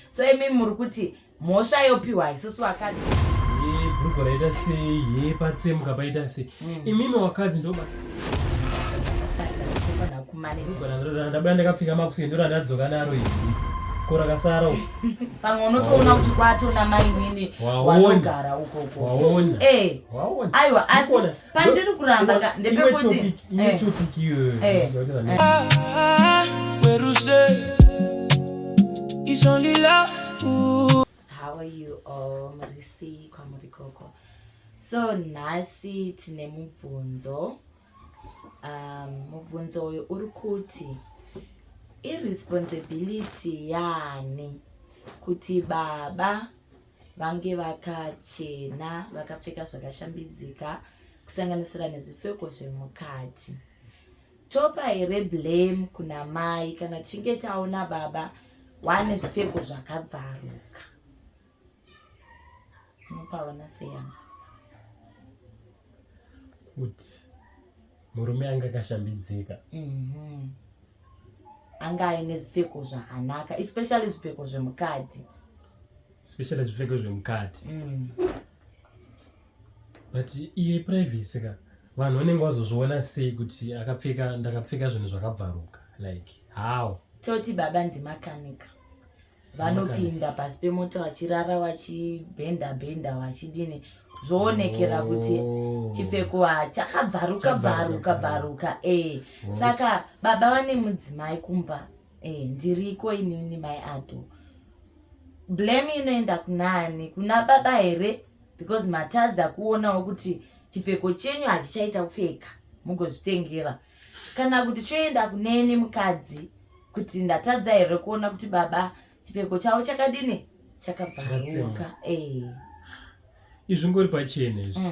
So imi muri kuti mhosva yopiwa isusu vakadzi. Bhurugwa raita sei, ye patsemuka paita sei? Imimi wakadzi ndoba ndabuda ndakapfeka makuseni, ndo randadzoka naro iri, ko rakasara uko? Pamwe unotoona kuti kwatona mainini wanogara ukoko. Waona? Eh. Aiwa, asi pandiri kuramba ka ndepekuti imwe topic iyoyo. Weruse, it's only love. How are you all? Muri sei kwamuri koko? So nhasi tine mubvunzo. Mubvunzo uyu uri kuti iresponsibility yani kuti baba vange vakachena, vakapfeka zvakashambidzika, kusanganisira nezvipfeko zvemukati? Topa here blame kuna mai kana tichinge taona baba wane zvipfeko zvakabvaruka? Unopaona seyana? Kuti murume anga akashambidzika. Anga aine zvipfeko zvakanaka, especially zvipfeko zvemukati. Especially zvipfeko zvemukati. But iye privacy ka, vanhu vanenge vazozviona sei kuti akapfeka, ndakapfeka zvinhu zvakabvaruka? Like, how? Toti baba ndimakanika, vanopinda pasi pemota vachirara, vachibhenda bhenda, vachidini, zvoonekera kuti chipfeko chakabvaruka. Chabvaruka. Bvaruka bvaruka, e. Saka baba vane mudzimai kumba, e, ndiriko inini mai Ado. Blame inoenda kunani? Kuna baba here, because matadza kuonawo kuti chipfeko chenyu hachichaita kupfeka, mugozvitengera, kana kuti choenda kuneni mukadzi, kuti ndatadza here kuona kuti baba chipfeko chavo chakadini, chakabvaruka, e? Izvi ngori pachena izvi.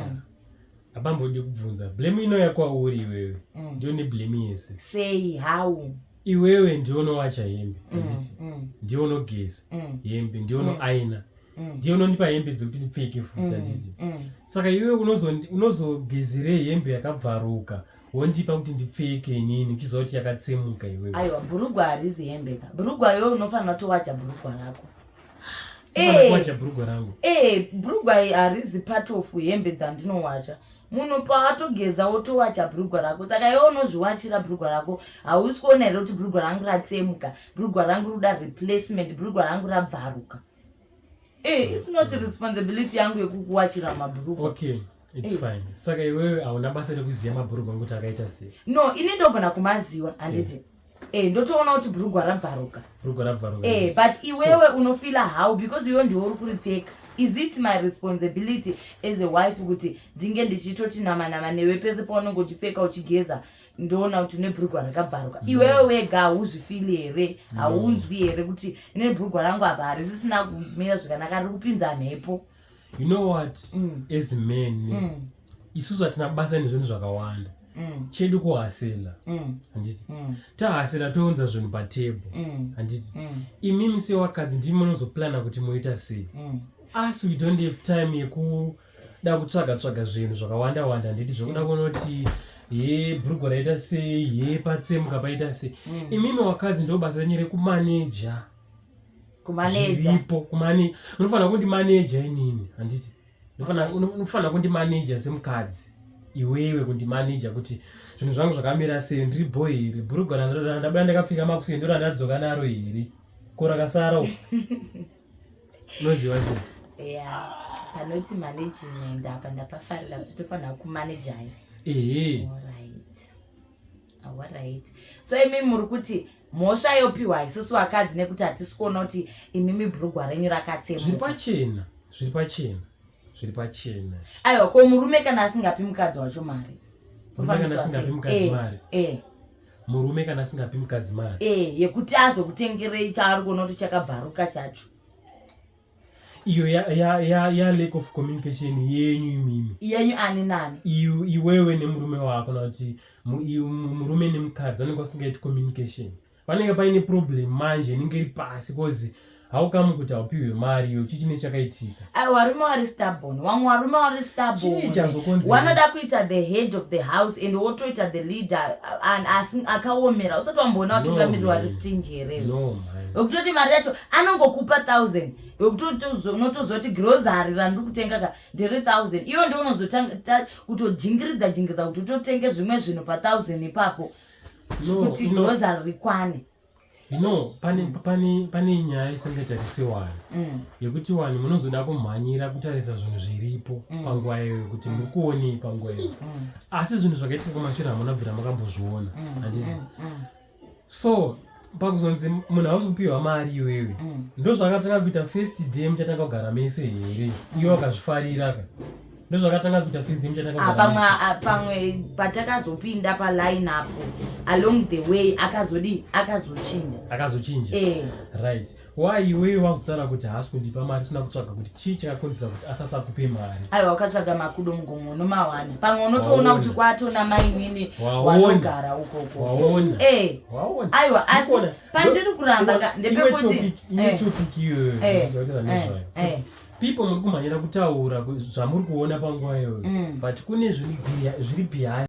Hapambodi kubvunza. Blame inouya kwauri iwewe. Ndiyo neblame yese. Sei? How? Iwewe ndiwe unowacha hembe, handiti? Mm. Ndiwe unogeza hembe, ndiwe unoaina, ndiwe unondipa hembe dzekuti ndipfeke futi, handiti? Mm. Saka iwewe unozogezerei hembe yakabvaruka, wondipa kuti ndipfeke inini, uchiziva kuti yakatsemuka iwewe? Aiwa, bhurugwa harizi hembe ka. Bhurugwa iwe unofanira kutowacha bhurugwa rako. Unofanira kuwacha bhurugwa rangu. E, bhurugwa harizi part of hembe dzandinowacha. Munhu paatogeza wotowacha bhurugwa rako, saka iwe unozviwachira bhurugwa rako, hausi kuona here kuti bhurugwa rangu ratsemuka, bhurugwa rangu roda replacement, bhurugwa rangu rabvaruka? E, it's not responsibility yangu yekukuwachira mabhurugwa. Okay, it's fine. Saka iwewe hauna basa rekuziva mabhurugwa angu kuti akaita sei? No, ini ndogona kumaziwa, handiti? E, ndotoona kuti bhurugwa rabvaruka. Bhurugwa rabvaruka. E, but iwewe unofeela how? Because iwe ndiwe uri kuripfeka. Is it my responsibility as a wife kuti ndinge ndichitoti nama nama newe pese paunenge uchipfeka, uchigeza, ndoona kuti une bhurugwa rakabvaruka? Iwewe wega hauzvifeeli here? Haunzwi here kuti ine bhurugwa rangu apa harisisina kumira zvakanaka, riri kupinza mhepo? You know what? As men, isusu hatina basa nezvinhu zvakawanda. Chedu kuhustler, handiti? Tahustler, tounza zvinhu patable, handiti? Imimi sewakadzi ndimi munozoplana kuti moita sei. Asi we don't have time yekuda kutsvaga tsvaga zvinhu zvakawanda wanda, handiti? Zvekuda kuona kuti ye bhurugwa raita sei, ye patsemuka paita sei. Imimi wakadzi ndo basa renyu rekumaneja. Kumaneja. Zviripo kumane. Unofanira kundimaneja inini, handiti? Unofanira kundimaneja semukadzi iwewe, kundimaneja kuti zvinhu zvangu zvakamira sei, ndiri boy here, bhurugwa randabuda ndakapfeka makuseni ndo randadzoka naro here, ko rakasara uko unoziva sei? Ya, panoti management apa ndapafarira, kuti tofanira kumanejai. Ehe. Alright, so imi muri kuti mhosva yopiwa isusu vakadzi nekuti hatisi kuona kuti imimi bhurugwa renyu Zviri rakatsemuka. pachena, zviri pachena, zviri pachena. Aiwa, ko murume kana asingapi mukadzi wacho mari? Murume kana asingapi mukadzi mari? Eh. Murume kana asingapi mukadzi mari? Eh, yekuti azokutengerei chaari kuona kuti chakabvaruka chacho. Iyo ya lack of communication yenyu imimi. Yenyu ani nani? Iwewe nemurume wako, nakuti murume nemukadzi vanenge vasingaiti communication, panenge paine problem manje inenge iri pasi, 'cause How come kuti haupiwe mari iyo? Chichine chakaitika? Aiwa, varume vari stubborn, vamwe varume vari Chii stubborn. chazokonzera? Wanoda kuita the head of the house and wotoita the leader asi akaomera. Usati wamboona vatungamiriri No, vari man. stingy here? No, man. Wekutoti mari yacho anongokupa 1000, wekutoti unotozoti grocery randiri kutenga ka ndere 1000, iyo ndo unozotanga kutojingiridza jingiridza kuti utotenge zvimwe zvinhu pa1000 ipapo No, kuti grocery rikwane. No, pane nyaya isingatarise vanhu yekuti vanhu munozoda kumhanyira kutarisa zvinhu zviripo panguva iyoyo, kuti muri kuonei panguva iyoyo, asi zvinhu zvakaitika kumashure hamuna bvira makambozviona, handiti? So pakuzonzi munhu hausi kupiwa mari iwewe, ndo zvakatanga kuita first day muchatanga kugara mese here? Iwe wakazvifarira ka? Ndo zvakatanga kuita first day muchatanga Ah, kugara pamwe mese? ah, pamwe patakazopinda paline apo, along the way akazodi, akazochinja. Akazochinja? Eh. Right, why iwewe wakuzotaura kuti haasi kundipa mari usina kutsvaga kuti chii chakakonzesa kuti asasakupe mari? Aiwa, ukatsvaga makudo mugomo unomawana. Pamwe unotoona Waona. kuti kwatona mainini Waona. wanogara ukoko. Waona? Eh. Waona? Aiwa, asi Ndikuona. pandiri kuramba ka ndepekuti Imwe topic iyoyo ndinozotaura nezvayo. Kuti people muri kumhanyira kutaura zvamuri kuona panguva iyoyo, but kune zviri behind.